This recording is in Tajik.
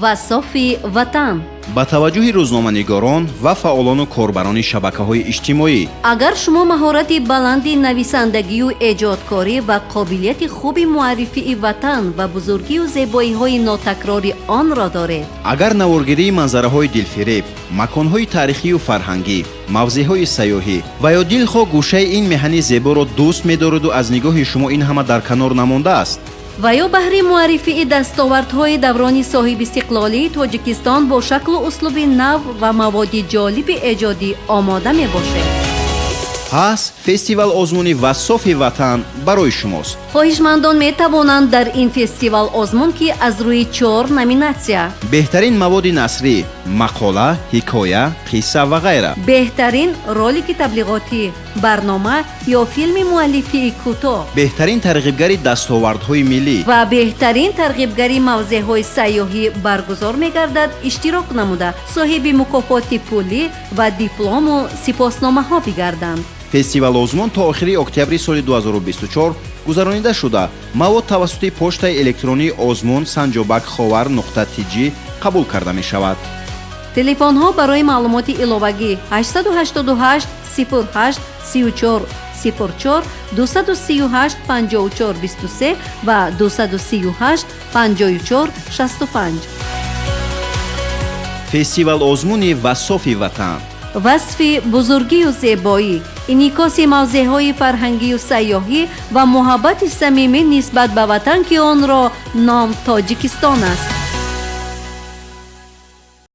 Вассофи ватан. Ба таваҷҷӯҳи рӯзноманигорон ва фаъолону корбарони шабакаҳои иҷтимоӣ. Агар шумо маҳорати баланди нависандагию эҷодкорӣ ва қобилияти хуби муаррифии ватан ва бузургию зебоиҳои нотакрори онро доред, агар наворгирии манзараҳои дилфиреб, маконҳои таърихию фарҳангӣ, мавзеъҳои сайёҳӣ ва ё дилхоҳ гӯшаи ин меҳани зеборо дӯст медореду аз нигоҳи шумо ин ҳама дар канор намондааст, ва ё баҳри муаррифии дастовардҳои даврони соҳибистиқлолии Тоҷикистон бо шаклу услуби нав ва маводи ҷолиби эҷодӣ омода мебошед, пас фестивал озмуни «Вассофи ватан» барои шумост. Хоҳишмандон метавонанд дар ин фестивал озмун, ки аз рӯи чор номинатсия: беҳтарин маводи насрӣ, мақола, ҳикоя, қисса ва ғайра, беҳтарин ролики таблиғотӣ, барнома ё филми муаллифии кӯтоҳ, беҳтарин тарғибгари дастовардҳои миллӣ ва беҳтарин тарғибгари мавзеъҳои сайёҳӣ баргузор мегардад, иштирок намуда, соҳиби мукофоти пулӣ ва диплому сипосномаҳо бигарданд. Фестивал озмун то охири октябри соли 2024 гузаронида шуда, мавод тавассути почтаи электронии озмун@ховар.tj қабул карда мешавад. Телефонҳо барои маълумоти иловагӣ: 888 08 34 04, 238 54 23 ва 238 54 65. Фестивал озмуни «Вассофи ватан». Васфи бузургию зебоӣ, инъикоси мавзеъҳои фарҳангию сайёҳӣ ва муҳаббати самимӣ нисбат ба ватан, ки онро ном Тоҷикистон аст.